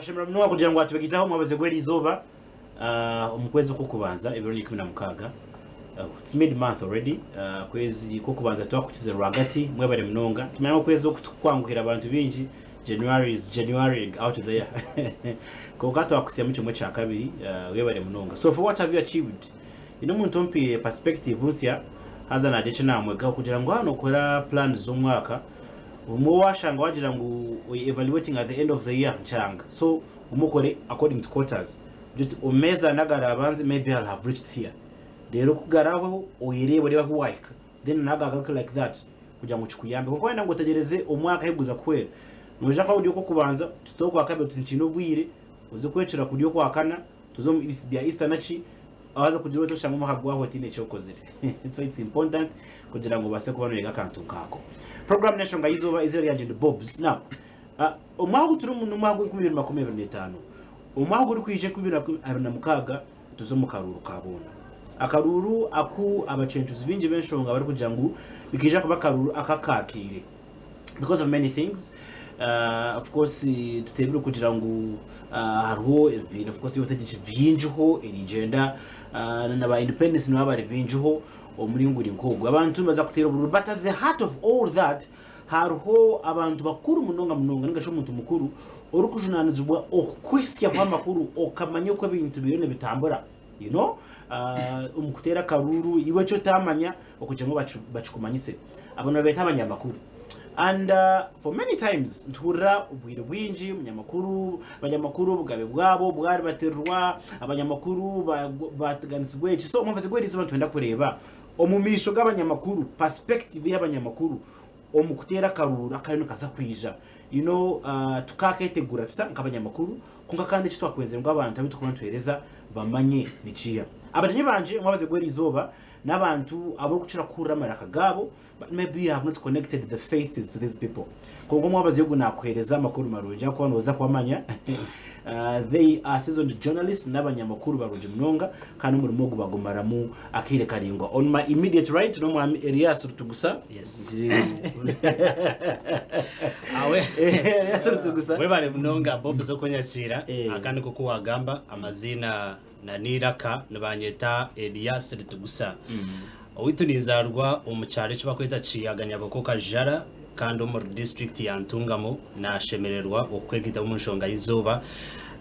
Twashemererwa munonga kugira ngu watwegaitaho omwabazi gw'eri izooba omu kwezi okw'okubanza ebiro n'ikumi na mukaaga. It's mid month already. Okwezi kw'okubanza twakukize rwagati mwebare munonga. Tumanya ngu okwezi oku tikukwanguhira abantu baingi. January is Januarying out there. Kwonka twakuhitsyamu kimwe kya kabiri webare munonga. So for what have you achieved? Nyine omuntu ompaire perspective nsya haza nagira eki namwegaho kugira ngu waaba nokora plans z'omwaka Obumwe washanga wagira ngu oyi evaluating at the end of the year nkyanga so guma okore according to quarters ogire oti omu meezi ana agarabanze maybe I'll have reached here reero ku garahweho oyereebe oreebe ahu wahika then nago agaruke like that kugira ngu kikuyambe kwonka wayenda ngu otegyereze omwaka ahu guza kuhwera noija kuba ori okw'okubanza tuteho okwakabiri oti nkiine obwire oze kwecura kuri okwakana tuze omu bya Easter naki Waza kugira oti oshange omwaka gwahwa otiine eki okozire. So it's important kugira ngu obaase kuba noyega akantu nk'ako. Program n'enshonga y'eizooba, eiziina ryangye ndi Bobs. Now, uh, omwaka ogu turimu n'omwaka gw'enkumi ibiri makumi abiri n'etaano. Omwaka ogurikwija enkumi ibiri makumi abiri na mukaaga tuze omu karuuru ka boona. Akaruuru aku abacencuzi baingi b'enshonga barikugira ngu nikaija kuba akaruuru akakaakiire. Because of many things uh, of course tuteebire kugira ngu uh, hariho ebibiina of course by'obutegyeki bingiho erigyenda uh, na ba independence nibaba bari bingiho omuringo guri nk'ogwo abantu nibaza kuteera obururu but at the heart of all that hariho abantu bakuru munonga munonga ninga shi omuntu mukuru orikujunanizibwa okukuhitsyaho amakuru okamanya oku ebintu biriyo nibitambura you know uh, omu kuteera akaruuru iwe eki otamanya okugira ngu bakikumanyise. Abo nibabeeta abanyamakuru. And for many times nituhurira obwire bwingi omunyamakuru, abanyamakuru obugabe bwabo bwaribatirirwa, abanyamakuru bateganisibwa eki. So omubazi gw'eriizooba nitwenda kureeba omu maisho g'abanyamakuru, perspective y'abanyamakuru omu kuteera akaruuru akariyo nikaza kwija. You know, tukaketegura tuta nk'abanyamakuru kwonka kandi eki twakwenzire ngu abantu abu turikuba nituheereza bamanye nikiiha. Abagyenyi bangye omubazi gw'eriizooba N'abantu abu orikukira kuhurira amaraka gaabo but maybe you have not connected the faces to these people. Kwonka omwabazi ogu naakuheereza amakuru marungi ahakuba nooza kubamanya. They are seasoned journalists, n'abanyamakuru barungi munonga kandi omurimo ogu bagumaramu akaire karaingwa. On my immediate right n'omwami Elias Rutugusa. Yes. Awe. Elias Rutugusa. Webale munonga Bobs okunyakiira. Eh. Aka niko ku wagamba amaziina Na n'eiraka nibanyeta Elias Ritugusa. Owaitu ninzaarwa omu kyaro eki barikweta Kiyaga Nyaboko Kajara kandi omuri disiturikiti ya Ntungamo. Nashemererwa okwegaitaho omu nshonga y'eizooba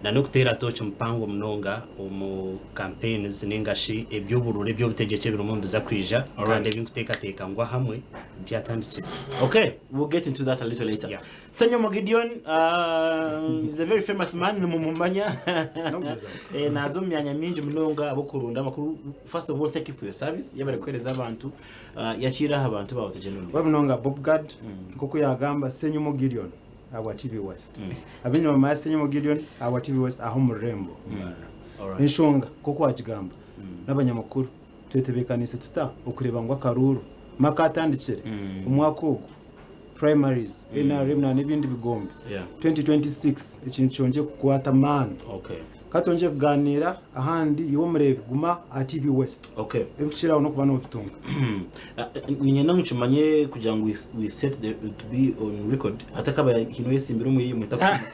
na n'okuteera tooki mpango munonga omu campaigns ninga shi eby'obururu eby'obutegyeki ebirimu nibiza kwija kandi ebi nkuteekateeka ngu ahamwe byatandikire. Okay, we'll get into that a little later. Yeah. Ssenyomo Gideon uh, is a very famous man nimumumanya N'okugyeza. Eh, naaza omu myanya mingi munonga ahabw'okurunda amakuru. First of all, thank you for your service. Yebare kuheereza abantu. Uh, yakiira aha bantu baawe tugyende omu We munonga Bobgard nk'oku yagamba Ssenyomo Gideon ahabwa TV West. Abaingi nibamanya Ssenyomo Gideon ahabwa TV West aha omu rurembo Mbarara. Alright. Enshonga nk'oku wagigamba n'abanyamakuru twetebeekaniise tuta okureeba ngu akaruuru maka atandikire omwaka ogu primaries, NRM na n'ebindi bigombe. Yeah. 2026 ekintu kyongye kukwata amaani. Okay. Ka twongye kugaaniira ahandi iwe omureebi guma aha TV West. Okay. Ebirikukiraho n'okuba noobitunga. Niinyenda ngu kimanye kugira ngu we set the, to be on record hatakaba haine oyesimbire omuri imwe takushanga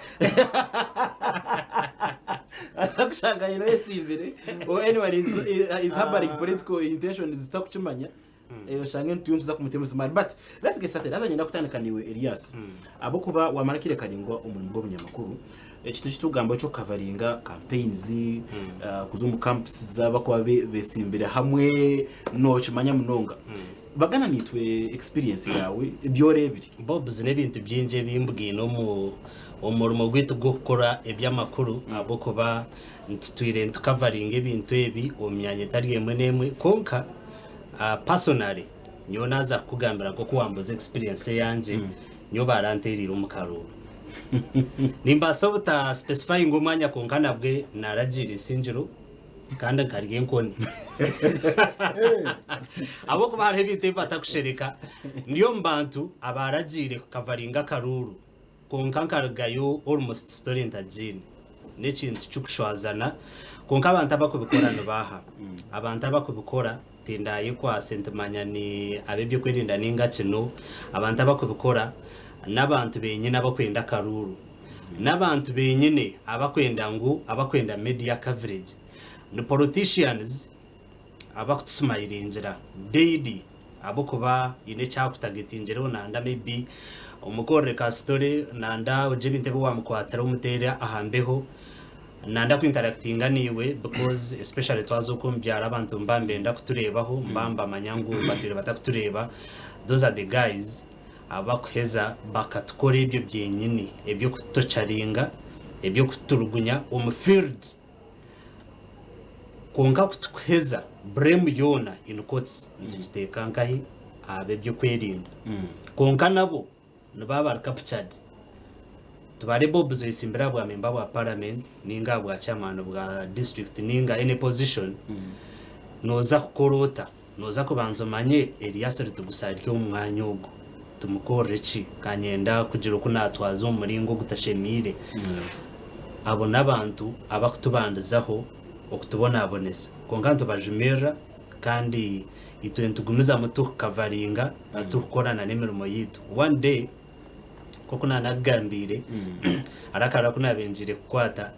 atakushanga haine oyesimbire or anyone is, is harboring political intentions zitakukimanya Eh, oshange nituyo nituza kumuta emisumaari but let's get started haza nyenda kutandika naiwe Elias ahabw'okuba wamara akaire karaingwa omurimo gw'obunyamakuru ekintu eki turikugamba eky'okukavaringa campaigns ah, kuza omu camps z'abakuba be- besimbire hamwe nookimanya munonga bagana naitwe experience yaawe ebi oreebire Bobs n'ebintu bingi ebi mbwine omu omurimo gwaitu gw'okukora eby'amakuru ahabw'okuba ntutwire nitukavaringa ebintu ebi omu myanya etari emwe n'emwe kwonka Personally nyowe naaza kukugambira nk'oku wambuuza experience eyangye, nyowe baaranteereire omu karuuru. Nimbaasa obuta specifyinga omwanya kwonka nabwe naaragiire Isingiro kandi nkarya enkoni. Ahabw'okuba hariho ebintu ebi batakushereka. Ndi omu bantu abaaragiire kukavaringa akaruuru kwonka nkarugayo almost story ntagiine. N'ekintu ky'okushwazana kwonka abantu abakubikora nibaaha? Abantu abakubikora tindayekwatse nti manya ni ab'ebyokwerinda ninga ki no. Abantu abakubikora n'abantu benyini abakwenda akaruuru. N'abantu benyine abakwenda ngu abakwenda media coverage ni politicians abakutusumayiringira daily ahabw'okuba haine eki akutagetingireho nanda maybe omukorere ka story nanda ogye ebintu ebi wamukwatira omuteere aha mbeho nanda ku interactinga naiwe because especially twaza okwo omu byaro abantu nibaba nibenda kutureebaho nibaba nibamanya ngu batwire batakutureeba those are the guys abakuheza bakatukora ebyo byenyini eby'okututocharinga eby'okututurugunya omu field. Kwonka ku tukuheza blame yoona in quotes nitugiteeka nkahi? Aha b'eby'okwerinda. Kwonka nabo nibaba bari captured. Tubare Bobs oyetsimbire aha bwa member bwa parliament ninga aha bwa chairman bwa district ninga any position, nooza kukora ota? Nooza kubanza omanye Elias Ritugusa ari omu mwanya ogu, tumukorere ki? Ka nyenda kugira oku naatwaza omu muringo ogutashemeire. Abo n'abantu abakutubandizaho okutubonabonesa. Kwonka nitubajumirira kandi itwe nitugumizamu turikukavaringa turikukorana n'emirimo yaitu. One day, nk'oku naanakugambiire, hariho akaruru aku naabaire ngiire kukwata,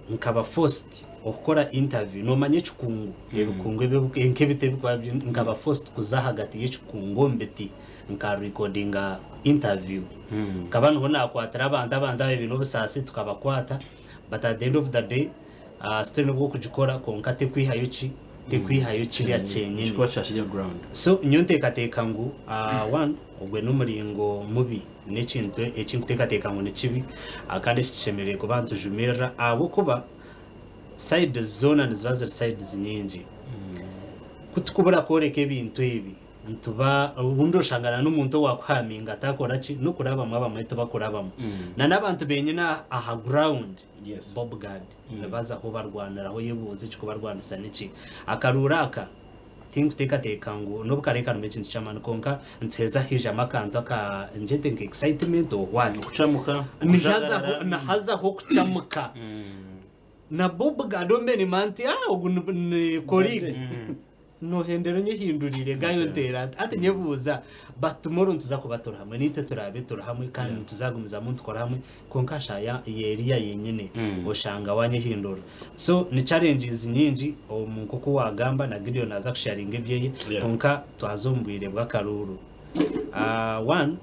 Nkaba forced okukora interview nomanya ekikungu ebikungu nk'ebiti ebikuba nkaba forced kuza ahagati y'ekikungu omu biti nka recordinga interview nkaba niho nakwatira abantu abantu ababaire baine obusaasi tukabakwata but at the end of the day story nobwo okugikora kwonka tekwihayo ki tekwihayo kirya kyenyini Ekikuba kyakiri ground. So nyowe nteekateeka ngu one ogwe n'omuringo mubi N'ekintu eki nkuteekateeka ngu ni kibi kandi eki tushemereire kuba nitujumirira ahabw'okuba sides zoona niziba ziri sides nyingi. Ku tukubura kworeka ebintu ebi nituba obundi oshanga na n'omuntu owaakuhaminga atakora ki n'okurabamu abamwe tibakurabamu. Na n'abantu benyine aha ground bob guard nibazaho barwaniraho yebuuza ekikubarwanisa niki. Akaruuru aka Tinkuteekateeka ngu n'obu karabe karimu ekintu ky'amaani kwonka nituheeza haijamu akantu aka ngyete nka excitement or what. Okucamuka, Nihazaho okujagarara. nihazaho okucamuka. Na Bob Gadombe nimanya nti ah ogu ni ni colleague. Nohendera onyehindurire gayo nteera nti hati nyebuuza but tomorrow nituza kuba turi hamwe naitwe turaabe turi hamwe kandi nituzagumizamu nitukora hamwe Kwonka shaaha ya Eliya yenyine oshanga wanyehindura. So ni challenges nyingi omu nkoku wagamba na Gideon naza kusharinga ebyeye kwonka twaza omu bwire bw'akaruuru. One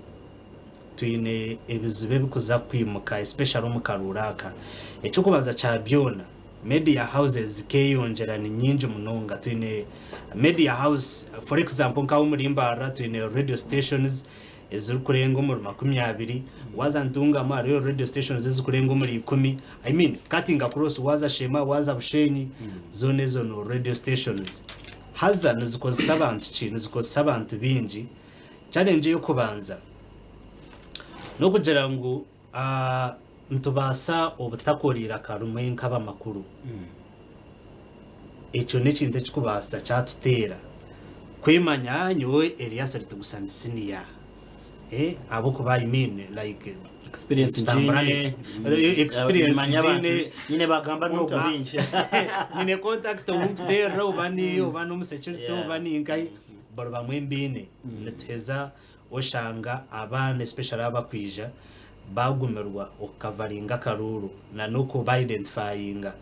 twine ebizibu ebikuza kwimuka especially omu karuuru aka. Ekyokubanza kya byona media houses zikeyongyera ni nyingi munonga. Twine media house for example nkaha omuri Mbarara twine radio stations ezirikurenga omuri makumyabiri, waaza Ntungamo hariyo radio stations ezirikurenga omuri ikumi, I mean cutting across waaza Sheema, waaza Bushenyi, zoona ezo ni radio stations. Haza nizikozesa abantu ki? Nizikozesa abantu baingi. Challenge ey'okubanza n'okugira ngu nitubaasa obutakoreera karumwe nk'abamakuru. Ekyo n'ekintu ekirikubaasa kyatuteera kwemanya nyowe Elias Ritugusa ndi senior ahabw'okuba I mean like Experience nitutambura ngiine, experience nimanya abantu ngiine, nyine bagamba n'ogu bingi. nyine contact ou nkuteerera oba ni oba n'omu security oba ni nkahi buri bamwe mbaine nituheza Oshanga abaana especially abakwija bagumirwa okukavaringa akaruuru na nokuba identifyinga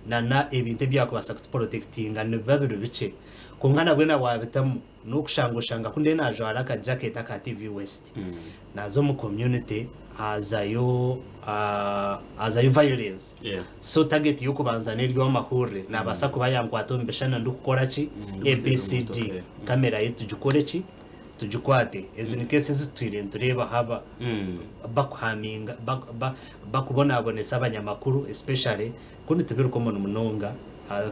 na na ebintu ebyakubaasa kutuprotectinga nibiba biri bikye kwonka nabwe na wabitamu nokushanga oshanga ku ndiyo najwara aka jacket aka TV West naza omu community hazayo hazayo violence so target yokubanza neri owamahurire nabaasa kuba yankwata omu bishana ndikukora ki ABCD camera ye tugikore ki Tugikwate. Ezi ni case ezi tutwire nitureeba haba bakuhaminga bakubonabonesa abanyamakuru especially kunu tibiri common munonga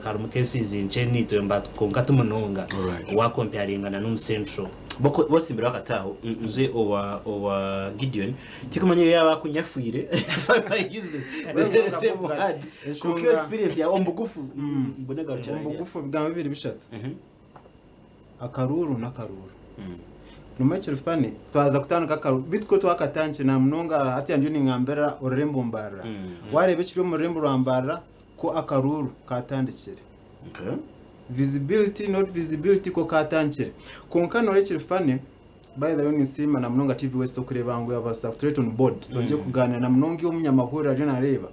harimu cases nkye naitwe mba kwonka ti munonga wa comparinga na n'omu central. Bosimbiraho akati aho nze owa owa Gideon tikumanya yaba akunyafiire if I might use the same word kwonka iyo experience yawe omu bugufu mbone garukira Omu bugufu ebigambo bibiri bishatu. Akaruuru n'akaruuru. Nomanya ekiri funny, twaza kutandika akaruuru, beitu ku twakatandikire namunonga hati ndiyo ningambira orurembo Mbarara. Wareeba ekiri omu rurembo rwa Mbarara ku akaruuru katandikire. Visibility not visibility ko katandikire. Kwonka noreeba ekiri funny, By the way ninsiima na munonga TV West okureeba ngu yabaasa kutureeta on board twongye kugaaniira na munonga iwe omunyamahurire ariyo nareeba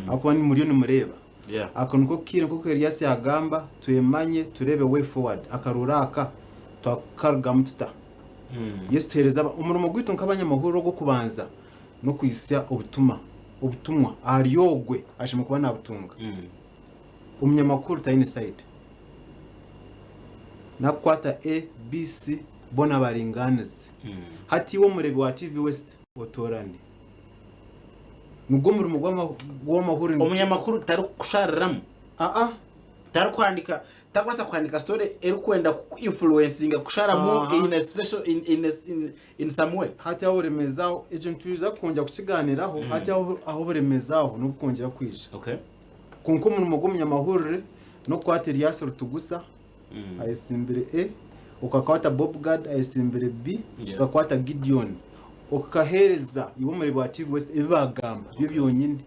ahakuba muriyo nimureeba. Ako niko kaire nk'oku Elias yagamba twemanye tureebe way forward akaruuru aka twakarugamu tuta. Yesu tuheereze aba omurimo gwaitu nk'abanyamahurire ogw'okubanza n'okuhitsya obutuma obutumwa ahari ogwe ashemereire kuba nabutunga. Omunyamakuru taine side. Nakukwata A, B, C boona baringaanize. Hati iwe omureebi wa TV West otoorane. Nigwo murimo gw'amahurire. Omunyamakuru tarikukushariramu. Aa. Tarikuhandika, tarikubaasa kuhandika story erikwenda kuku influencinga kusharamu in a special, in, in, a, in, in some way. Hati aho oburemeezi aho, ekyo nitwija kwongyera kukigaaniiraho, hati aho ahu oburemeezi aho n'obu kwongyera kwija. Okay. Kwonka omurimo gw'omunyamahurire n'okukwata Erias Rutugusa ayesimbire A, okakwata Bob Gad ayesimbire B, okakwata Gideon okaheereza iwe omureebi wa TV West ebi baagamba byo byonyini.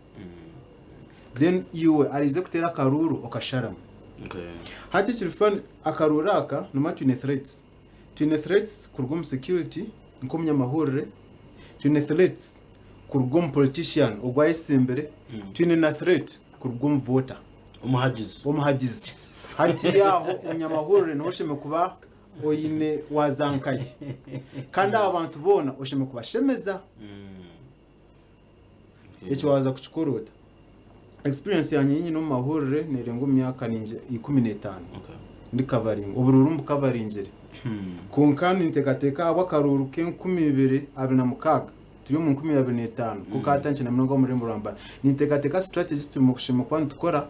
Then iwe araize kuteera akaruuru okasharamu. Hati ekiri funny akaruuru aka noomanya twine threats. Twine threats kuruga omu security nk'omunyamahurire, twine threats kuruga omu politician ogu ayesimbire, twine na threat kuruga omu voter. Omuhagizi. Omuhagizi. Hati aho omunyamahurire niho oshemereire kuba oine waza nkahi. Kandi aba bantu boona oshemereire kubashemeza. Ekyo waaza kukikora ota? Experience yangye ei nyine omu mahurire neerenga omu myaka 15 ndikavaringa. Oburuuru mbukavaringire. Kwonka ninteekateeka ahabw'akaruuru k'enkumi ibiri abiri na mukaaga turi omu 2025 ku kaatandikire na munonga omu rurembo rwa Mbarara. Ninteekateeka strategy ezi twine kushemererwa kuba nitukora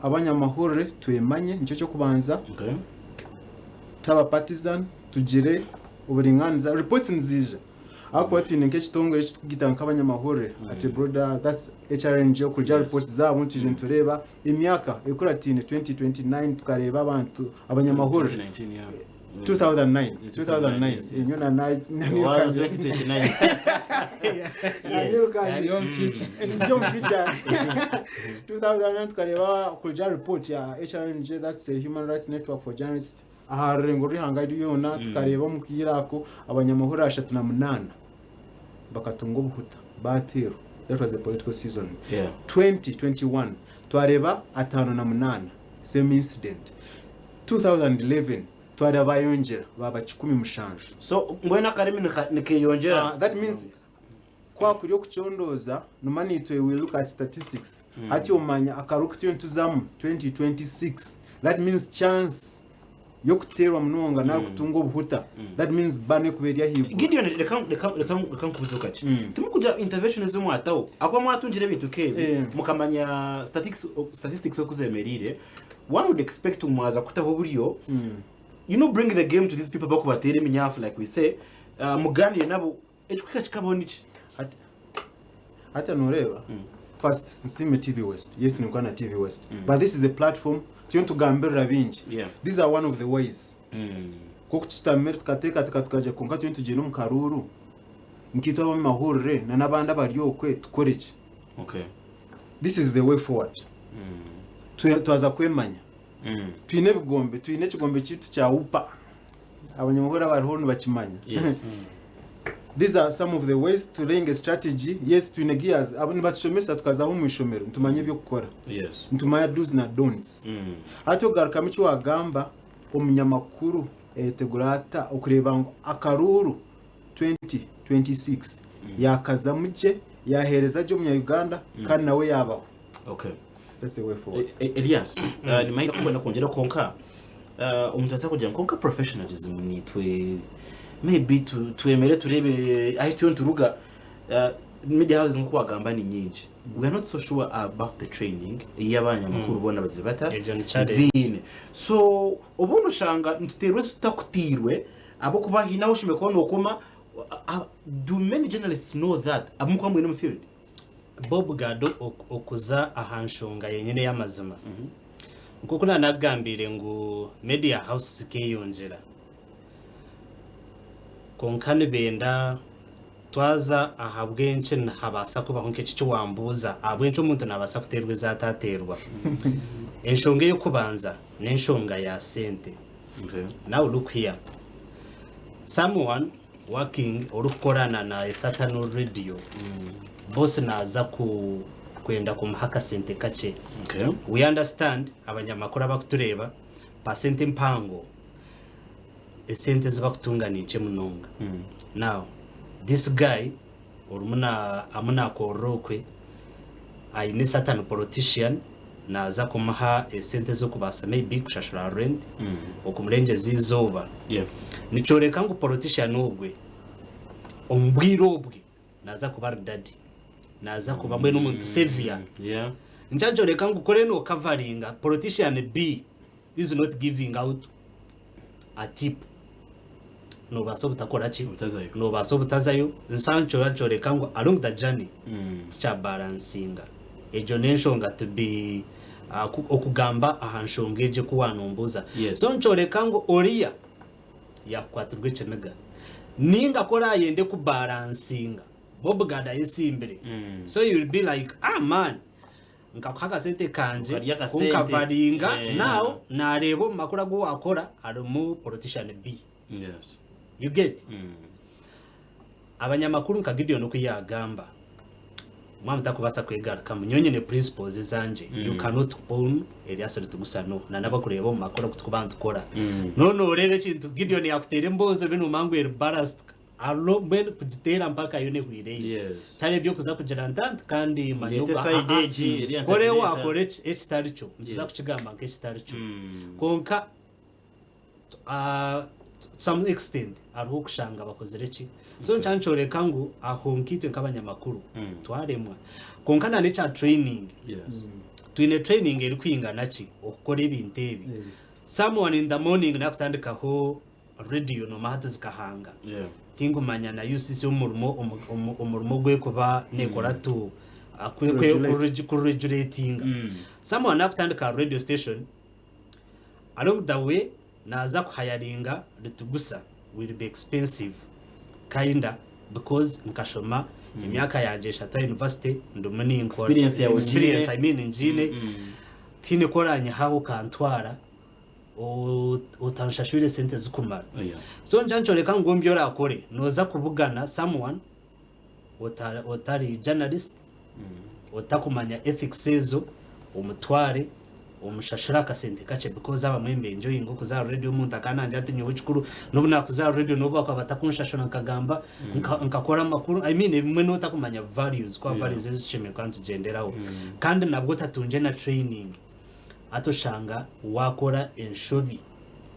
abanyamahurire twemanye nikyo ky'okubanza, tutaaba partisan, tugire oburingaaniza. Reports niziija ahakuba twine nk'ekitongore eki turikugita nk'abanyamahurire at a broader that's HRNG okuruga reports zaabo nitwija nitureeba emyaka ekurataine 2029 tukareeba abantu abanyamahurire 2019, yeah. 2009 2009 enyo na Wow, 2029. Yes. Ari omu future. Ndi omu future 2009 tukareeba kuruga report ya HRNJ that's a Human Rights Network for Journalists aha rurengo rw'ihanga ryona tukareeba omu kaire ako abanyamahurire 38 bakatunga obuhuta baateerwa that was a political season 2021 twareeba 58 same incident 2011 twareeba bayongyera baaba 17. So mbwenu akarimi nikeyongyera. Ah, that means kwakuri okucondooza noma naitwe we look at statistics hati omanya akaru kuturiyo nituzamu 2026 that means chance y'okuteerwa munonga nari kutunga obuhuta that means bar ekuba eri ahaiguru. Gideon reka reka reka reka nkubuzeho kakye. Timukugira intervention ezi mwataho ahakuba mwatungire ebintu nk'ebi mukamanya statistics statistics oku zemereire one would expect ngu mwaza kutaho oburyo you know bring the game to these people abakubateera eminyafu like we say muganire nabo Ekikuhika kikabaho niki? Hati hati noreeba first nsiime TV West yes ninkora na TV West but this is a platform turiyo nitugambirira bingi Yeah. these are one of the ways nk'oku tushutamire tukateekateeka tukagira kwonka turiyo nitugyenda omu karuuru nkaitwe ab'amahurire na n'abandi abari okwe tukore ki Okay. this is the way forward Twe- twaza kwemanya twine ebigombe twine ekigombe kyaitu kya upa Abanyamahurire abariho nibakimanya. Yes. These are some of the ways to laying a strategy. Yes, twine gears. Abo nibatushomesa tukazaho omu ishomero nitumanya eby'okukora. Yes. Nitumanya do's na don'ts. Hati ogarukamu eki wagamba, omunyamakuru ayetegura ata okureeba ngu akaruuru 2026 yakazamu gye, yaheereza gye omunya-Uganda kandi nawe yaabaho. Okay. That's the way forward. E- e- Elias, nimanya kwenda kwongyera kwonka omuntu aza kugira ngu kwonka professionalism nitwe maybe tu- twemere turebe ahu turiyo nituruga media houses nk'oku wagamba ni nyingi we are not so sure about the training ey'abanyamakuru boona bazire bata Egyo ni challenge. baine so obundi oshanga nituteerwa ezi tutakuteirwe ahabw'okuba haine ahu oshemereire kuba nookoma do many journalists know that abu mukuba mwine omu field Bob Gado okuza aha nshonga yenyine ey'amazima. Nk'oku naanakugambiire ngu media house zikeeyongyera, kwonka nibenda twaza ahabw'enki nihabaasa kubaho nk'eki eki wambuuza, ahabw'enki omuntu naabaasa kuteerwa ezi ataateerwa. Enshonga ey'okubanza n'enshonga ya sente. Now look here, someone. working orikukorana na Esatano radio boss naaza ku kwenda kumuha akasente kakye. Okay. We understand abanyamakuru abakutureeba pasente empango esente ezi bakutunga ni nkye munonga. Now this guy orimu na amu nakorera okwe aine certain politician naaza kumuha esente ez'okubaasa maybe kushashura rent okumurengyeza eizooba. Yeah. Nikyoreka ngu politician ogwe omu bwire obwe naaza kuba ari daddy, naaza kuba mbwenu omuntu saviour. Yeah. Nikyo ngu kore nokavaringa politician B is not giving out a tip nobaasa obutakora ki? Obutazayo. Nobaasa obutazayo. Nsa nikyoreka ngu along the journey tikyabalansinga. Egyo n'enshonga to be okugamba aha nshonga egyo eku wanombuuza. Yes. So nikyoreka ngu oriya yakukwatirwa ekiniga ninga ku orayende kubalansinga Bob ayesimbire. So you will be like, ah man, nkakuha akasente kangye Okarya akasente. kunkavaringa Eh. now nareeba omu makuru agu wakora harimu politician B. Yes. You get? Mm. Abanyamakuru nka Gideon oku yagamba, mwaba mutakubaasa kwegarukamu, nyowe nyine principles ezangye. You cannot own Elias Ritugusa no na n'abakureeba omu makuru oku tukuba nitukora. None oreeba ekintu Gideon yakuteera emboozi obe nomanya ngu eri balanced aro mbwenu kugiteera mpaka yo nehwireyo. Yes. Tari ebyokuza kugira ntanti kandi manya Ndeete side egi, eriya kore ntagireeta. wakora ekitari kyo nituza kukigamba nk'ekitari kyo. Konka to some extent hariho okushanga bakozire ki so nkya nikyoreka ngu aho nkaitwe nk'abanyamakuru twaremwa konka na n'ekya training twine training erikwingana ki okukora ebintu ebi someone in the morning nakutandikaho radio noma hati zikahanga tinkumanya na UCC omurimo omurimo gwekuba nekora tu Regulate. kuregulatinga someone nakutandika radio station along the way naza kuhayaringa Ritugusa will be expensive kinda because nkashoma emyaka yangye 3 ya university ndimu ninkora Experience yawe experience ngiine. I mean ngiine tiine koranyihaho kantwara otanshashwire sente zikumara so nja ncoreka ngu ombi orakore noza kubugana someone otari journalist otakumanya ethics ezo omutware omushashure akasente kakye because abamwe mbe enjoying okuza aha radio omuntu akanangira ati nyowe kikuru n'obu nakuza aha radio n'obu bakaba batakunshashura nkagamba nkakora amakuru I mean ebimwe n'otakumanya values kwa values ezo tushemereire kuba nitugyenderaho kandi nabwo otatunge na training ati oshanga wakora enshobi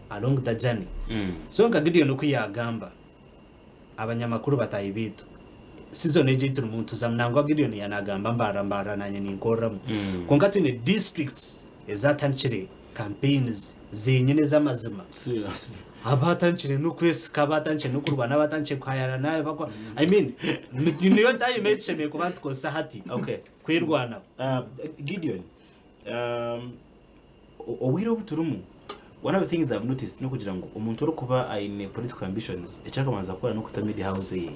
along the journey so nka Gideon oku yagamba abanyamakuru batahi bitu season egi turi muntu za nangwa Gideon yanagamba mbara mbara nanye ninkorramu konka twine districts ezatandikire campaigns zenyine z'amazima Seriously. abatandikire n'okwesika abatandikire n'okurwana abatandikire kuhayana nawe bakwa I mean niyo time etushemeye kuba tukozesa hati kwirwanaho Gideon, obwire obu turimu, one of the things I've noticed n'okugira ngu omuntu orikuba aine political ambitions ekyakabanza kukora n'okuta media house ye.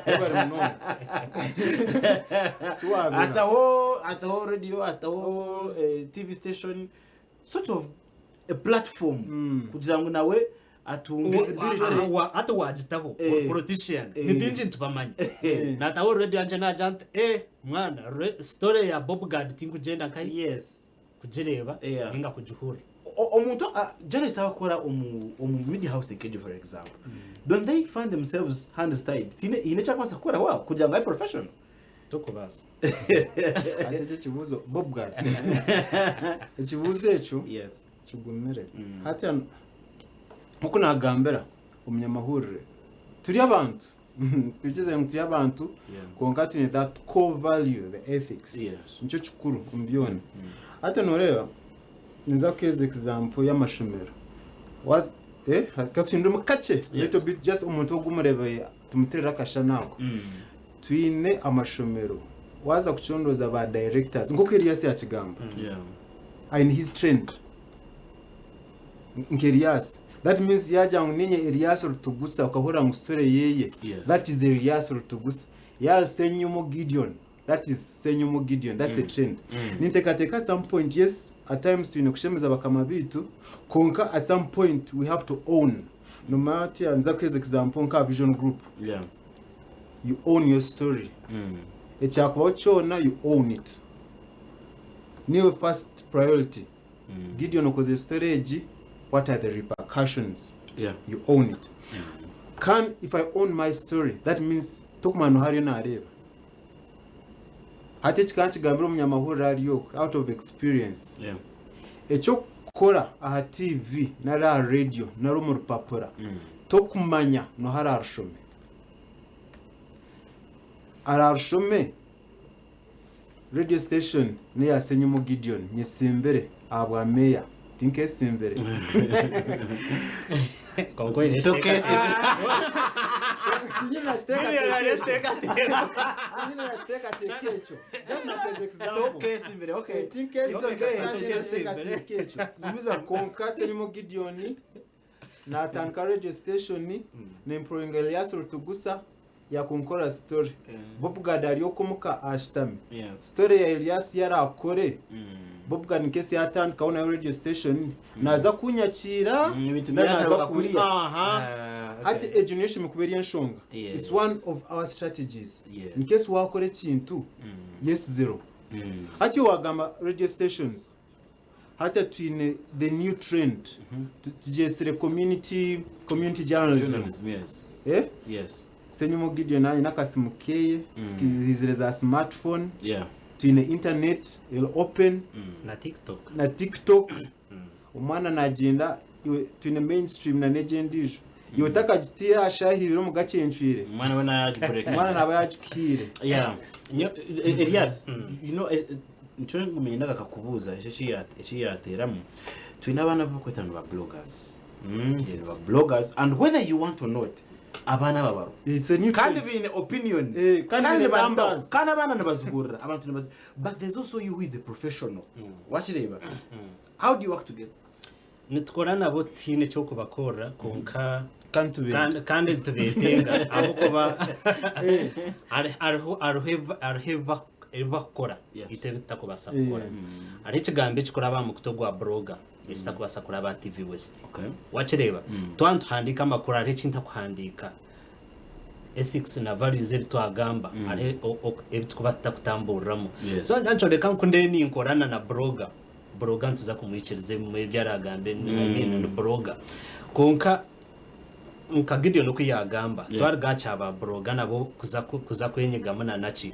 Webale munonga. Tuwabira. Ataho radio, ataho TV station, sort of a platform kugira ngu nawe atunge Visibility. Ati wagitaho politician ni bingi ntibamanya nataho radio yanje naja nti mwana story ya Bob Gad tinkugenda nkayi kugireba ninga kugihura Omuntu journalist abakora omu media house nk'egyo for example don't they find themselves hands tied tine ine kyakwasa kukora wao kugira ngu abe professional tokubaasa Ate ekyo ekibuuzo Bobgard ekibuuzo ekyo kigumire hati nkuko nagambira omunyamahurire turi abantu twikize ngu turi abantu konka twine that core value the ethics nikyo kikuru omu byona hati noreeba ninza kuheereza example y'amashomero katuhinduremu kakye little bit just omuntu ogumureebe tumuterere akashana ako twine amashomero waza kucondoza ba directors nkoku Elias yakigamba aine his trend nka Elias that means yagira ngu ninye Elias Rutugusa ukahurira ngu story yeye that is Elias Rutugusa ya Senyumo Gideon that is Senyumo Gideon that's a trend ninteekateeka at some point yes at times twine kushemeza bakama bitu konka at some point we have to own Nomanya oti nza kuheereza example nka Vision Group. Yeah. You own your story. Ekyakubaho kyona you own it. Niiwe first priority. Gideon okozire story egi, what are the repercussions? Yeah. You own it. Can if I own my story, that means tokumanya noha ariyo nareeba. Hati eki kankigambire omunyamahurire ari okwe out of experience. Yeah. Ekyokukora aha TV nari aha radio nari omu rupapura tokumanya noha ararushome. Ararushome Radio station neya Senyumu Gideon nyesimbire ahabwa meeya tinkesimbire. Konka oine Tokesimbire. Tinyine na kiteekateeko Tinyine na kiteekateeko ekyo. Just like as example. Tokesimbire, okay. Tinkesimbire It's okay. tinyine kiteekateeko ekyo. Konka Senyumu Gideon natandika radio station nemployinga Elias Rutugusa yakunkora story. Bobgard ari okwo omuka ashutami. Yes. Story ya Elias yarakore Bobgard in case yatandikaho nayo radio station naza kunyakiira Ebintu then naza byataruka ku- kuriya. Aha. Ah, okay. Hati egyo niyo eshumi kuba eri enshonga. Yes. It's one of our strategies. Yes. In case wakora ekintu yes zero. Hati wagamba radio stations hati twine the new trend tugyesire community community journalism. Journalism, yes. Eh? Yes. Senyumu Gideon ayine akasimu keye tukihizire za smartphone Yeah. twine internet eri open na TikTok. Na TikTok omwana nagyenda iwe twine mainstream na n'egi endiijo iwe otakagitiire aha shaaha ibiri omu gakyencwire Omwana we nayagibreakinga. Omwana naaba yagikuhiire. Yeah. Elias, you know, nikyo nkumenye akakubuuza ekyo eki yateeramu. Twine abaana abu bakweta ngu ba bloggers. Ba bloggers and whether you want or not, abaana aba bariho. It's a new Kandi trend. baine opinions. Eh, kandi Kandi baine nibazitaho. numbers. Kandi abaana nibazihurira abantu nibazi but there's also you who is a professional. Wakireeba? How do you work together? Nitukora nabo tihaine ekyokubakorera kwonka Kandi tubeete. Kandi nitubeetenga ahabw'okuba hariho hariho ebi hariho ebi ebi bakukora itwe ebi tutakubaasa kukora. Hariho ekigambo ekikuraba aha mukutu ogwa blogger ekitakubaasa kuraba aha TV West. Wakireeba? Twaba nituhandiika amakuru hariho eki ntakuhandiika. Ethics na values ebi twagamba hariho ebi turikuba tutakutamburiramu. So nikyoreka ngu ku ndiyo ninkorana na blogger, blogger nituza kumwikiriza ebimwe ebi araagambe I mean ni blogger. Kwonka nka Gideon oku yaagamba, twaruga aha kya ba blogger nabo kuza kuza kwenyigamu na naki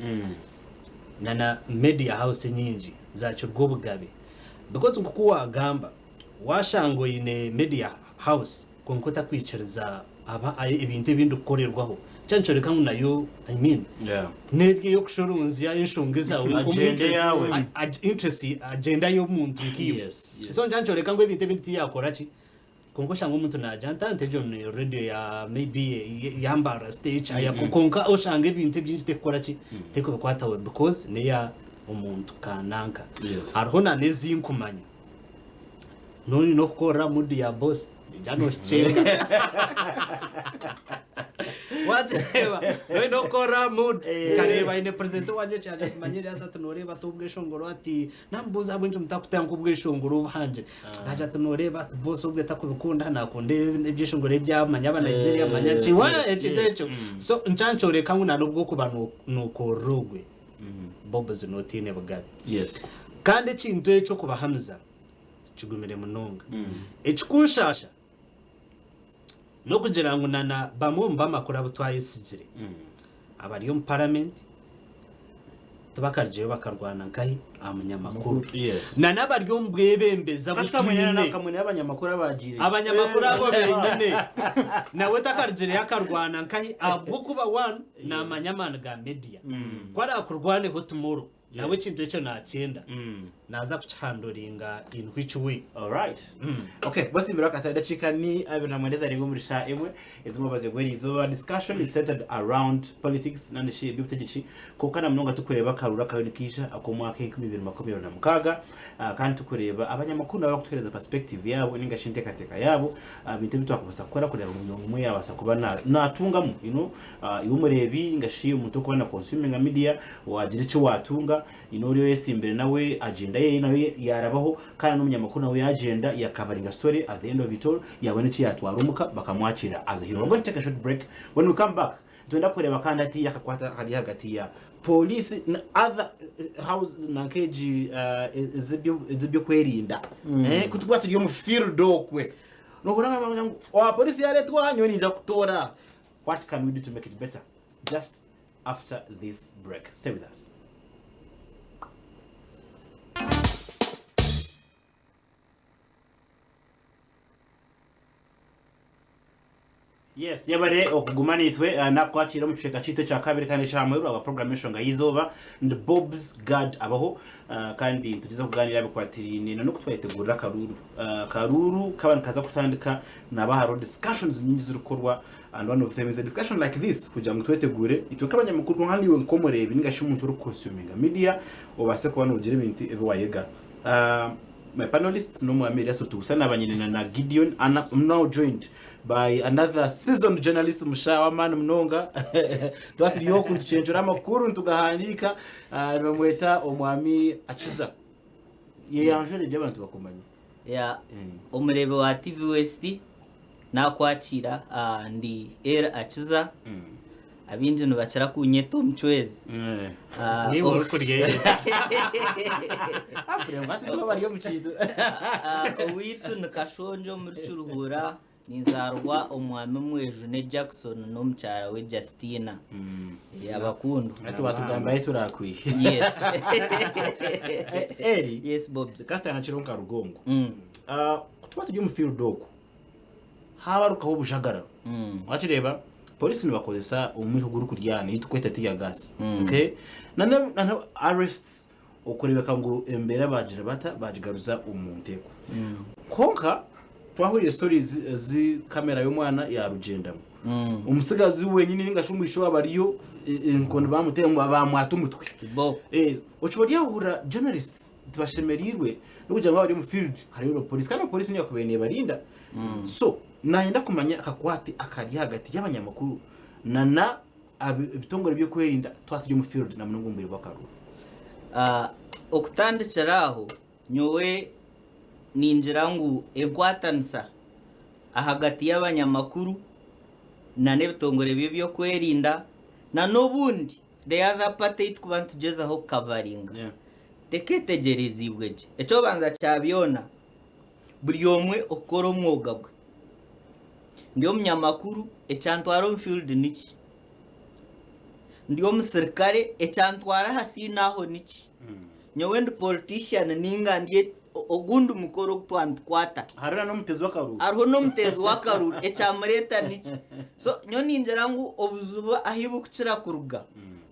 na na media house enyingi zaakirwa obugabe because nk'oku waagamba waashanga oine media house kwonka otakwikiriza aba ebintu ebindi kukorerwaho kya nikyoreka ngu nayo I mean n'eri ey'okushorunzya enshonga ezaawe omu Agenda interest yaawe. interest agenda y'omuntu nkaiwe. So nikyo nikyoreka ngu ebintu ebindi tiyakora ki Kwonka oshanga omuntu naagira nti anti egyo ni radio ya maybe ya Mbarara stage aya kwonka oshanga ebintu ebingi terikukora ki terikubikwataho because neya omuntu kananka. Hariho na n'ezinkumanya noine okukorera mood ya boss noija noshukyenga wakireeba noine okukorera mood nkareeba aine presenter owangye ekyagira ati manya Erias ati noreeba ati obweshongoro ati Namubuuza ahabw'enki mutakutandika obweshongoro obuhangire. Naagira ati nooreeba ati boss obwe takubikunda naakunda ebyeshongoro ebya manya aba Nigeria manya ki wa ekintu ekyo. So nikyo nikyoreka ngu n'obwokuba nookorera ogwe Bobs nootiine bugabe. Kandi ekintu ekyo kubahamiza kigumire munonga. Ekikunshaasha n'okugira ngu na bamwe omu b'amakuru abu twayesigire abari omu paramenti tibakarugireyo bakarwana nkahi aha munyamakuru na n'abari omu bwebembezi abu twine abanyamakuru abo benyine nawe takarugireyo akarwana nkahi ahabw'okuba one naamanya amaani ga media ku araakurwaneho tomorrow Nawe ekintu ekyo nakyenda, naaza kukihandoringa in which way? Alright. Okay, basimbira akatare dakiika ni 29 ezarenga omuri shaaha emwe ez'omubazi gw'erizooba. Discussion is centered around politics nandi shi eby'obutegyeki kwonka na munonga tukureeba akaruuru akariyo nikaija ak'omwaka 2026 ah, kandi tukureeba abanyamakuru nabo bakutuheereza perspective yaabo ninga shi enteekateeka yaabo aha bintu ebi twakubaasa kukora kureeba ngu buri omwe yaabaasa kuba na- naatungamu you know, ah, iwe omureebi ninga shi omuntu orikuba na consuminga media Waagira eki waatunga. Nyine ori oyesimbire nawe agenda ye nayo yarabaho kandi n'omunyamakuru nawe yagyenda yakavaringa story at the end of it all yabona eki yatwara omuka bakamwakira as a hero. We're going to take a short break. When we come back, nitwenda kureeba kandi hati akakwata akari ahagati ya police na other house nanka egi ez'ebyokwerinda. Eh, ku tukuba turi omu field okwe. Nohurira ngu ngu owa police yaretwa aha nyowe ninja kutoora. What can we do to make it better? Just after this break. Stay with us. Yes, yebare okuguma naitwe eh, nakwakira omu kicweka kyaitu ekya kabiri kandi ekya muheru aba program y'enshonga y'eizooba ndi Bob's Guard abaho eh, kandi nitugiza kuganira bikwatiraine na n'oku twayetegurira akaruuru Eh, akaruuru kaba nikaza kutandika naba hariho discussions nyingi zirikukorwa and one of them is a discussion like this kugira ngu twetegure itwe nk'abanyamakuru kwonka naiwe nk'omureebi ninga shi omuntu orikuconsuminga media obaase kuba noogira ebintu ebi wayega Uh, my panelists n'omwami Elias Otuusa naaba nyine na Gideon and I'm now joined by another seasoned journalist mushaha w'amaani munonga tuba turi oku nitucenjura amakuru nitugahandiika uh, nibamweta omwami Akiza yeyanjure gye abantu bakumanye Ya, omureebe wa TV West nakwakira ah, ndi El Akiza abaingi nibakira kunyeta omucwezi Ah, Niiwe orikurya bari omu kintu ah, owaitu ni Kashonjo omuri Kiruhura ninzaarwa omwami Mwejune Jackson n'omukyara we Justina Eh, abakundwa ati watugambayo turakwihe yes Eri yes Bobs katana kiro nka rugongo Ah, tuba turi omu field oku habarukaho obujagararo wakireeba polisi nibakozesa omwika ogurikuryana ei tukweta tear gas okay na na arrests okureebeka ngu embeera bagira bata bagigaruza omu nteeko kwonka twahurira stories ezi kamera y'omwana yarugyendamu omutsigazi wenyini ninga shi omwishiki waaba ariyo enkoni bamuteera bamwata omutwe Kiboko. Eh, okiba oryahurira journalists tibashemereirwe n'okugira ngu bari omu field hariyo police kandi police niyo yakubaire nebarinda so nayenda kumanya akakwate akari ahagati y'abanyamakuru nana ebitongore by'okwerinda twaba turi omu field na munonga omu bwire bw'akaruuru. Ah, okutandikira aho nyowe ningira ngu enkwatanisa ahagati y'abanyamakuru na n'ebitongore by'ebyokwerinda na n'obundi the other party ei tukuba nitugyezaho kukavaringa teketegyereziibwe gye. Eky'obanza kya byona buri omwe okukora omwoga gwe. Ndi omunyamakuru ekyantwara omu field niki? Ndi omusirikare ekyantwara aha siini aho niki? Nyowe ndi politician ninga ndi ogundi mukoro ogu twaba nitukwata. Hariho na n'omuteezi w'akaruuru. Hariho n'omuteezi w'akaruuru ekyamureeta niki? So nyowe ningira ngu obuzibu ahu burikukira kuruga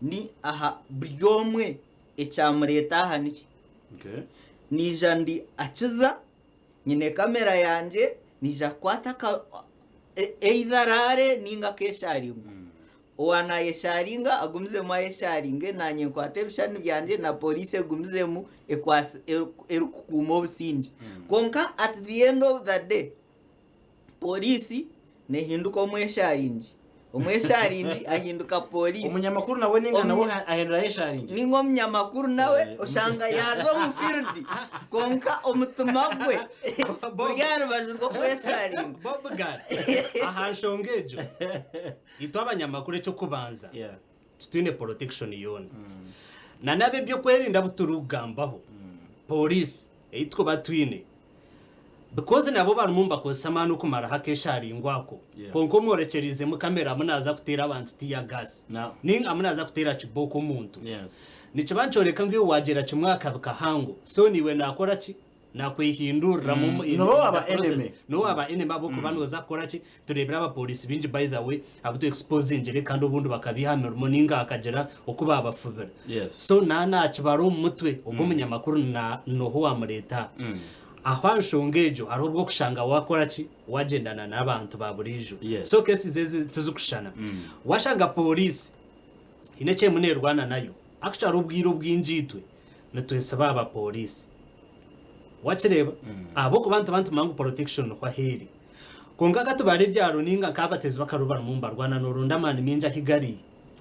ni aha buri omwe ekyamureeta aha niki? Naija ndi Akiza, nyine kamera yangye, naija kukwata aka either araare ninga akesharingo. Owa nayesharinga agumizemu ayesharinge naanye nkwate ebishushani byangye na poliisi egumizemu ekwase erikukuuma obusingye. Kwonka at the end of the day, Poliisi nehinduka omwesharingi, omwesharingi ahinduka poliisi. Omunyamakuru nawe ninga nawe ahindura ayesharingi. Ninga omunyamakuru nawe oshanga yaaza omu field kwonka omutima gwe guri aha rubaju rw'okwesharinga. Bobgar, aha nshonga egyo, itwe abanyamakuru eky'okubanza titwine protection yoona. Na n'ab'ebyokwerinda abu turikugambaho, poliisi ei turikuba twine, Because nabo barimu nibakozesa amaani okumaraho akesharingo ako. Kwonka omworekyereizemu kamera amu naaza kuteera abantu tear gas ninga amu naaza kuteera kibooko omuntu. Nikiba nikyoreka ngu iwe waagyera kimwe aha kabi kahango so naiwe naakora ki? Naakwehinduriramu in Nooba the waaba process. enemy. Nooba waaba enemy ahabw'okuba nooza kukora ki? Tureebire abapooriisi baingi by the way abu tu exposingire kandi obundi bakabiiha aha mirimo ninga hakagira oku baabafubira. So na naakibara omu mutwe ogwo omunyamakuru na n'oha owaamureeta aha. Aho aha nshonga egyo hariho obw'okushanga waakora ki? Waagyendana n'abantu ba buriijo. So cases ezi tizikushushana. Waashanga pooriisi haine eki erimu neerwana nayo, actually obwire obwingi itwe nitwesiba aha bapooriisi. Wakireeba? Ahabw'okuba nituba nitumanya ngu protection niho ahu eri. Kwonka ka tubare ebyaro ninga nk'abateezi b'akaru barimu nibarwana nooronda amaani maingi ahu gari.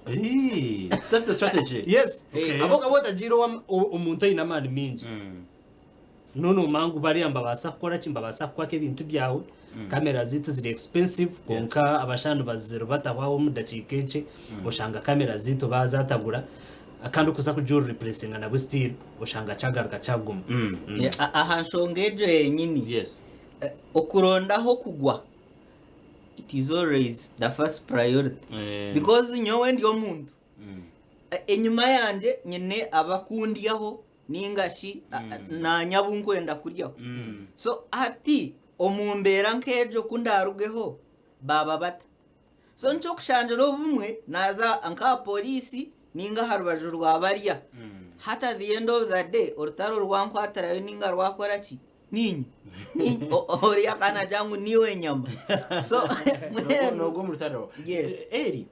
Eh, that's the strategy. Yes. Okay. Abo okaba otagiire owa- o- omuntu aine amaani maingi. Nonoomanya ngu bariya nibabaasa kukora ki, nibabaasa kukwaka ebintu byawe. Kamera zaitu ziri expensive kwonka abashana nibaziribataho aho omu dakiika enkye oshanga kamera zaitu baazatagura kandi okuza kugireplacinga nabwo still oshanga kyagaruka kyaguma. Aha nshonga egyo yenyini, Yes. okurondaho kugwa it is always the first priority because nyowe ndi omuntu enyima yangye nyine abakundyaho ninga shi naanye abu nkwenda kuryaho. So hati omu mbeera nk'egyo ku ndaarugeho baaba bata? So nikyo kushangira obumwe naaza nk'aha poriisi ninga aha rubaju rwa barya. Hati at the end of the day orutaro rwankwatirayo ninga rwakora ki? Niinye. Niinye. Oriya akaba naagira ngu niiwe enyama. So mbwenu. N'ogwo omu rutaro. Yes. Eri,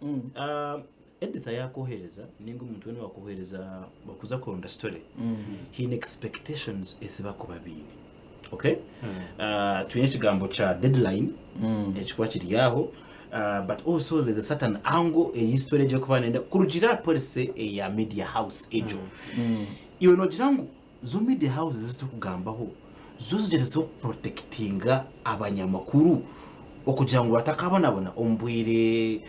Editor yakwohereza ninga omuntu weena owakwohereza kuza kuronda story haine expectations ezi bakuba baine okay twine ekigambo kya deadline ekikuba kiri aho but also there's a certain angle eyi story egyo erikuba neyenda kurugiirira aha policy eya media house egyo iwe nogira ngu zo media houses ezi turikugambaho zo zigyerezeho kuprotectinga abanyamakuru okugira ngu batakabonabona omu bwire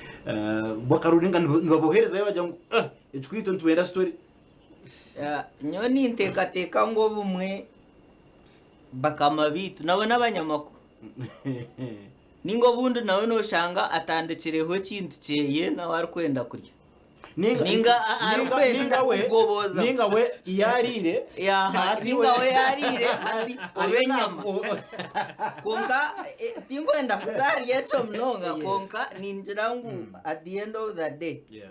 bw'akaruru ninga nibaboherezayo bagira ngu eh ekikwiito nitwenda story. Nyowe ninteekateeka ngu obumwe bakama baitu nabo n'abanyamakuru ninga obundi nawe noshanga atandikireho ekintu kyeye nawe arikwenda kurya. Ninga Ninga ninga arikwenda ninga we kugoboza. ninga we yariire Yaha, hati ninga we we yariire hati obe ariyo enyama. Kwonka eh, tinkwenda kuza ahari ekyo munonga Yes. kwonka ningira ngu at the end of the day Yeah.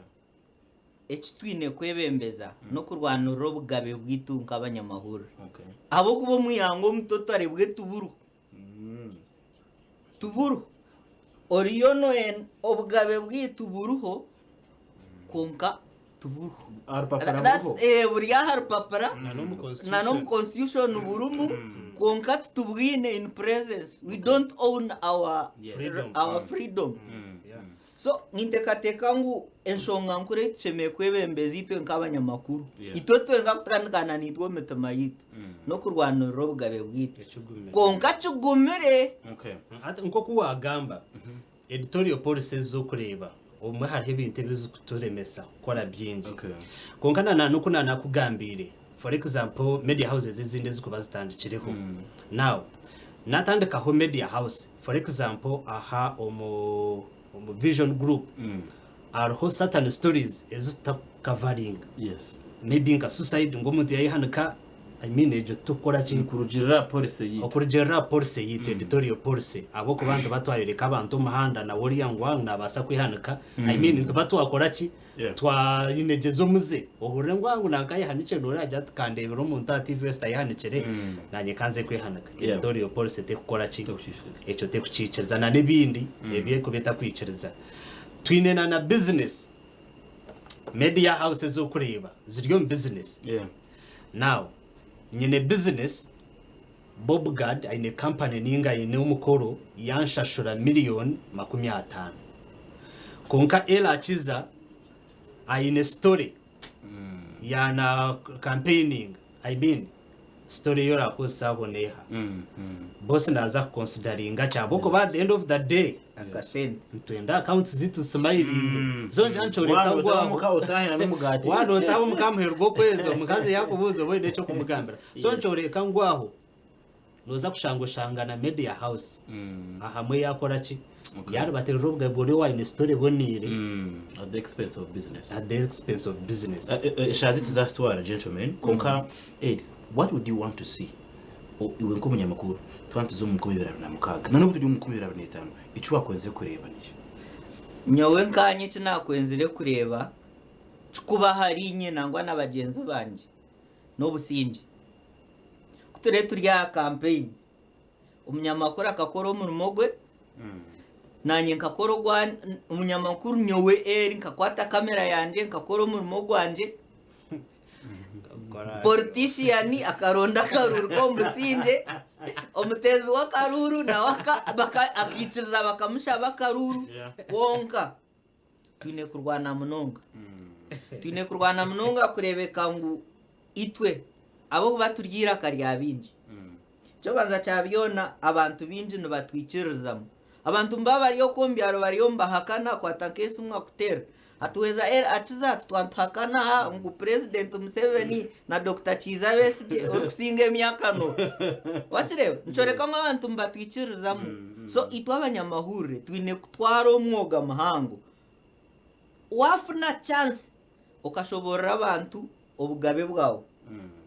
eki twine kwebembeza n'okurwanirira obugabe bwaitu nk'abanyamahurire. Okay. Ahabw'okuba omu ihanga omu totari bwe tuburiho. Tuburiho. Oriyo noyenda obugabe bwaitu buriho kwonka tuburiho. Aha rupapura That's, buriho. buri aha rupapura Na n'omu constitution. na n'omu constitution burimu kwonka titubwine in presence. We don't own our, Yeah. Freedom. our freedom. So ninteekateeka ngu enshonga nkuru ei tushemereire kwebembeza itwe nk'abanyamakuru, Yeah. itwe twenka kutandikana naitwe omu mitima yaitu, n'okurwanirira obugabe bwaitu. Ekigumire. Kwonka kigumire. Okay. Hati nk'oku waagamba, editorial policies z'okureeba, obumwe hariho ebintu ebirikuturemesa kukora bingi. Okay. Kwonka na n'oku naanakugambiire, for example, media houses ezindi ezirikuba zitandikireho. Now, naatandikaho media house, for example, aha omu omu Vision Group, hariho certain stories ezi tutakukavaringa. Yes. Maybe nka suicide, ngu omuntu yayehanika, I mean egyo tukukora ki? Kurugirira aha policy yitu. Okurugiirira aha policy yitu, editorial policy, ahabw'okuba nituba twayoreka abantu omuhanda nawe oriya ngu waaba nabaasa kwehanika, I mean nituba twakora ki? Yeah. Twayinegyeza omuze, ohurire ngu ngu nanka ayehanikire noreeba agira ati kandeebera omuntu aha TV wesita ayehanikire, nanye kanze kwehanika. Yeah. Editorial policy tekukora ki? Tekukiikiriza. Ekyo tekukiikiriza na n'ebindi ebi erikuba etakwikiriza. Twine na na business, media house ezi orikureeba ziri omu business. Yeah. Now, nyine business, Bobgard aine company ninga aine omukoro yanshashura million 50. Kwonka Ella Akiza aine story ya na campaigning, I mean story ei orakozesa aho neeha? Boss naaza kuconsideringa ki ahabw'okuba at the end of the day Akasente. nitwenda accounts zaitu zismilinge. So ngira nikyoreka Waaba ngu otaaha aho omuka otaahe na n'omugaati. waaba otaaha omuka aha muheru gw'okwezi omukazi yaakubuuza oba oine eky'okumugambira. So nikyoreka ngu aho nooza kushanga oshanga na media house ahamwe yaakora ki? Okay. Yaaribatirira obugabe buri owaine story eboneire At the expense of business. at the expense of business. Eshaaha zaitu zaatutwara gentlemen, kwonka Ed, what would you want to see iwe nk'omunyamakuru twaba nituza omu 2026 na n'obu turi omu 2025 eki waakwenzire kureeba niki? Nyowe nkaanye eki naakwenzire kureeba kikuba ahariinye nangwa na bagyenzi bangye n'obusingye. Ku turiyo turi aha kampeyini, omunyamakuru akakora omurimo gwe, naanye nkakora ogwa omunyamakuru nyowe Eri nkakwata kamera yangye nkakora omurimo gwangye, Politician akaronda akaruuru k'omu busingye, omuteezi w'akaruuru nawe akaikiriza bakamushaba akaruuru kwonka. Twine kurwana munonga. Twine kurwana munonga kureebeka ngu itwe ab'okuba turi eiraka rya baingi. Eky'okubanza kya byona abantu baingi nibatwikiririzamu. Abantu nibaba bari okwo omu byaro bariyo nibahakana kwata nk'esimu akuteera. Hati weeza El Akiza hati twaba nituhakana aha ngu Purezidenti Museveni na Dokita Kiiza Besigye orikusinga emyaka n'oha. Wakireeba? Nikyoreka ngu abantu nibatwikiririzamu. So itwe abanyamahurire twine kutwara omwoga muhango. Waafuna chance okashoboorora abantu obugabe bwawe,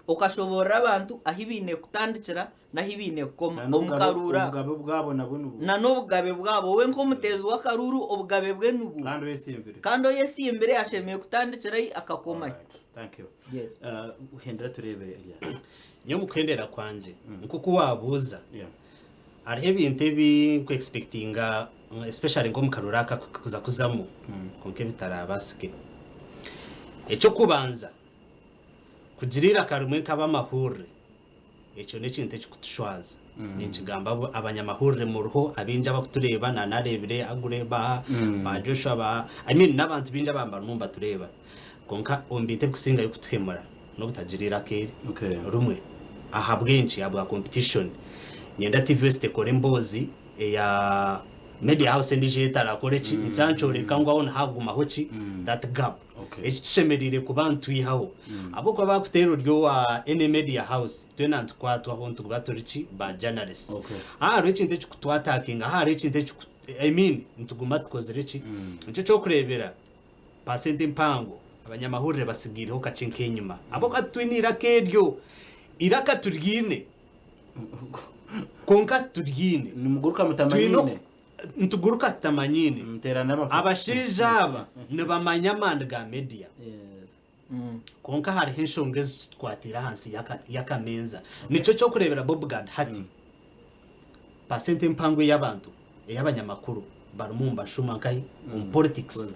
okashoboorora abantu ahu baine kutandikira n'ahu baine kukoma omu karuuru ako. Obugabe bwabo nabwo nibwo. Na n'obugabe bwabo. We nk'omuteezi w'akaruuru obugabe bwe nibwo. Kandi oyesimbire. Kandi oyesimbire ashemereire kutandikira hi akakoma hi. Alright, thank you. Yes. Hendera tureebe Elias. Nyowe omu kuhendera kwangye nk'oku waabuuza Yeah. Hariho ebintu ebi nku expectinga especially nk'omu karuru aka kuza kuzamu kwonka ebitarabaasike. Eky'okubanza, kugira eiraka rimwe nk'abamahurire ekyo n'ekintu ekikutushwaza. Ninkigamba abanyamahurire muriho abaingi abakutureeba na nareebire Agure ba ba Joshua ba I mean n'abantu baingi ababa barimu nibatureeba kwonka omu bintu ebikusingayo kutuhemura n'obutagira eiraka eri rimwe. Ahabw'enki? Ahabwa competition. Nyenda TV West ekore emboozi eya Media House endiijo ei etarakore ki, nikyo nikyoreka ngu aho nihagumaho ki, that gap. Eki tushemereire kuba nitwihaho. Ahabw'okuba baakuteera ori owa any media house, twena nitukwatwaho nituba turi ki, ba journalists. Haaba hariho ekintu ekikutwatakinga, haaba hariho ekintu ekiku I mean nituguma tukozire ki, nikyo ky'okureebera. Pasenti mpango abanyamahurire batsigaireho kakye nk'enyima ahabw'okuba titwine eiraka eryo. Eiraka turyiine kwonka tituryiine. Nimuguruka mutamanyiine. Nituguruka tutamanyiine. Abashaija aba nibamanya amaani ga media kwonka hariho enshonga ezitukwatiire ahansi y'akameeza. Nikyo ky'okureebera Bobgard hati. Pasenti empango ey'abantu, ey'abanyamakuru barimu nibashuma nkahi? Omu politics.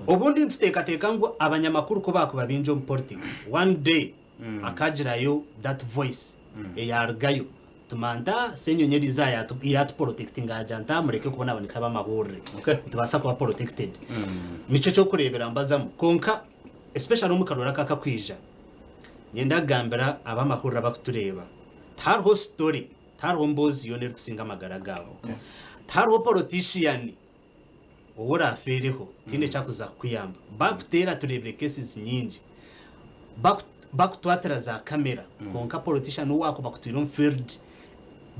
Obundi nituteekateeka ngu abanyamakuru ku baakuba baingi omu politics, one day hakagirayo that voice eyaarugayo tumanya Ssenyonyi eriizooba yaatuprotectinga yaagira nti mureke kubonabonesa ab'amahurire, nitubaasa kuba protected. Nikyo ky'okureebera mbazamu. Kwonka especially omu karuru aka akakwija, niinyenda kugambira ab'amahurire abarikutureeba, tihariho story Tihariho mboozi yoona erikusinga amagara gaawe. Tihariho politician ou oraafeereho tihaine eki arikuza kukuyamba. Bakuteera tureebire cases nyingi bakutwatira za camera kwonka politician ou waakuba akutwire omu field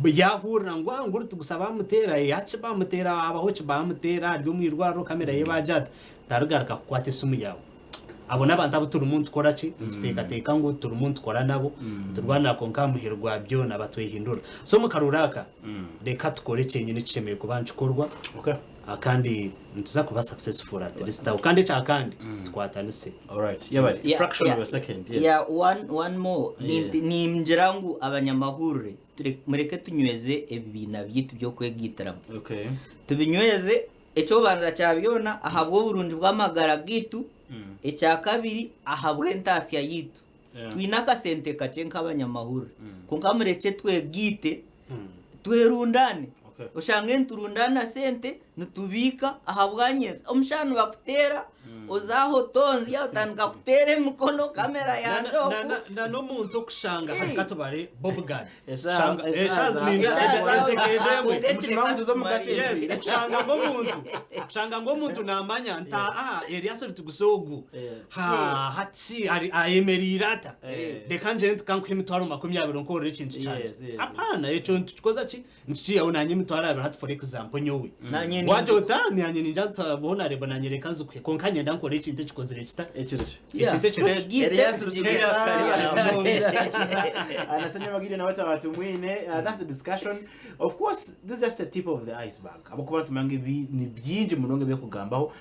yaahurira ngu ngu orikutugusa baamuteera hati baamuteera haabaho ki baamuteera ari omu irwariro camera ye baagyata tarigaruka kukwata esimu yaawe. Abo n'abantu abu turimu nitukora ki? Nituteekateeka ngu turimu nitukora nabo, niturwanira kwonka aha muheru gwa byona batwehindura. So omu karuru aka, reka tukore kyenyini ekishemereire kuba nikikorwa kandi nituza kuba successful at least aho. Kandi ekya kandi, tukwatanise. Alright, yabari. Yeah, Fraction yeah. of a second, yes. Yeah, one, one more. Yeah. Ningira ngu abanyamahurire mureke tunyweze ebibiina byaitu by'okwegaitiramu. Okay. Tubinyweze Eky'okubanza kya byona, ahabw'oburungi bw'amagara gaitu, ekyakabiri, ahabw'entaasya yaitu. Twine akasente kakye nk'abanyamahurire, kwonka murekye twegaite, twerundaane. Oshange niturundaana sente nitubiika ahabwa nyentsya. Omushaho nibakuteera, oza aho otonzya, otandika kuteera emikono, kamera yaaza oku. Na n'omuntu okushanga hati katubare Bobgard. Eshaaha- Shanga- eshaaha eshaaha za- zininda- Eshaaha za- ezekende emwe. Kwonka Omutima ekireka gutuza omu tukimarire. kakye. Yes, kushanga ng'omuntu kushanga ng'omuntu namanya nti aha Elias Rutigusa ogu Yes. ha hati ari ayemereire ata Eh. reka ngyende nti emitwaro 20 nkorere ekintu kyangye Yes, yes. apaana ekyo nitukoza ki nitukiihaho nanye emitwaro abiri hati for example nyowe Nanye wagira ningi- ota nanye ningira nti boona reeba nanye reka nzikuhe konka nyenda nkore ekintu ekikozire kita Ekiro ki? Yeah, Ekintu ekiro. twegaite Elias tugire Rutigusa. iraka And Asanya Magiri na watu abatumwine. That's the discussion. Of course, this is just the tip of the iceberg. Ahabw'okuba nitumanya ngu ebi ni bingi munonga eby'okugambaho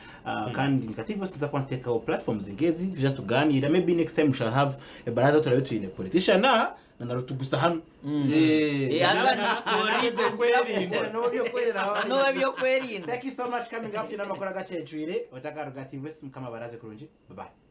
kandi nka TV sinza kuba nteekaho platforms nk'ezi twija tugaaniira. Maybe next time we shall have ebaraza turabe twine politician aha na na Rutugusa hanu. Eh, haza N'ebyokwerinda. N'ebyokwerinda. N'ebyokwerinda. Thank you so much coming up to n'amakuru agacencwire. Otakaruga TV Mukama abaraze kurungi. Bye bye.